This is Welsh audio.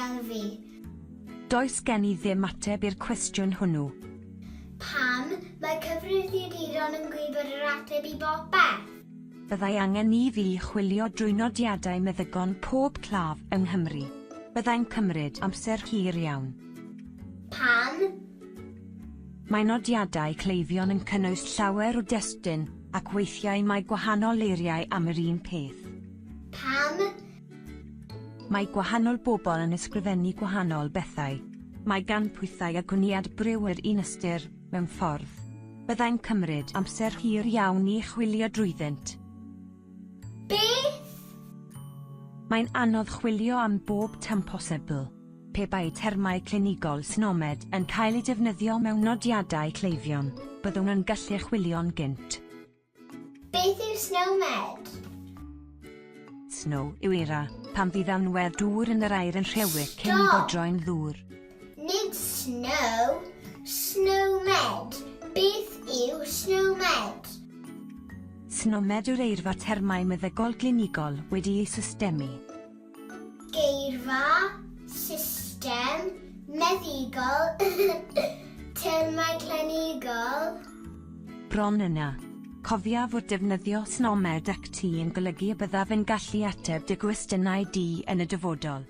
fel fi? Does gen i ddim ateb i'r cwestiwn hwnnw. Pam mae cyfrifiaduron yn gwybod yr ateb i bopeth? Byddai angen i fi chwilio drwy nodiadau meddygon pob claf yng Nghymru. Byddai'n cymryd amser hir iawn. Pam? Mae nodiadau cleifion yn cynnwys llawer o destun, ac weithiau mae gwahanol eiriau am yr un peth. Pam? Mae gwahanol bobl yn ysgrifennu gwahanol bethau. Mae gan pwythau a gwniad briw yr un ystyr, mewn ffordd. Byddai'n cymryd amser hir iawn i chwilio drwyddynt. Beth? Mae'n anodd chwilio am bob term posibl. Pe bai termau clinigol SNOMED yn cael eu defnyddio mewn nodiadau cleifion, byddwn yn gallu chwilio'n gynt. Beth yw SNOMED? Snow yw eira, pan fydd anwedd dŵr yn yr aer yn rhewi cyn i Stop! fodroi'n ddŵr. Nid snow, SNOMED. Beth yw SNOMED? SNOMED yw'r eirfa termau meddygol glinigol wedi ei systemu. Geirfa, system, meddygol, termau clinigol. Bron yna. Cofia fod defnyddio SNOMED ac ti yn golygu y byddaf yn gallu ateb dy gwestiynau di yn y dyfodol.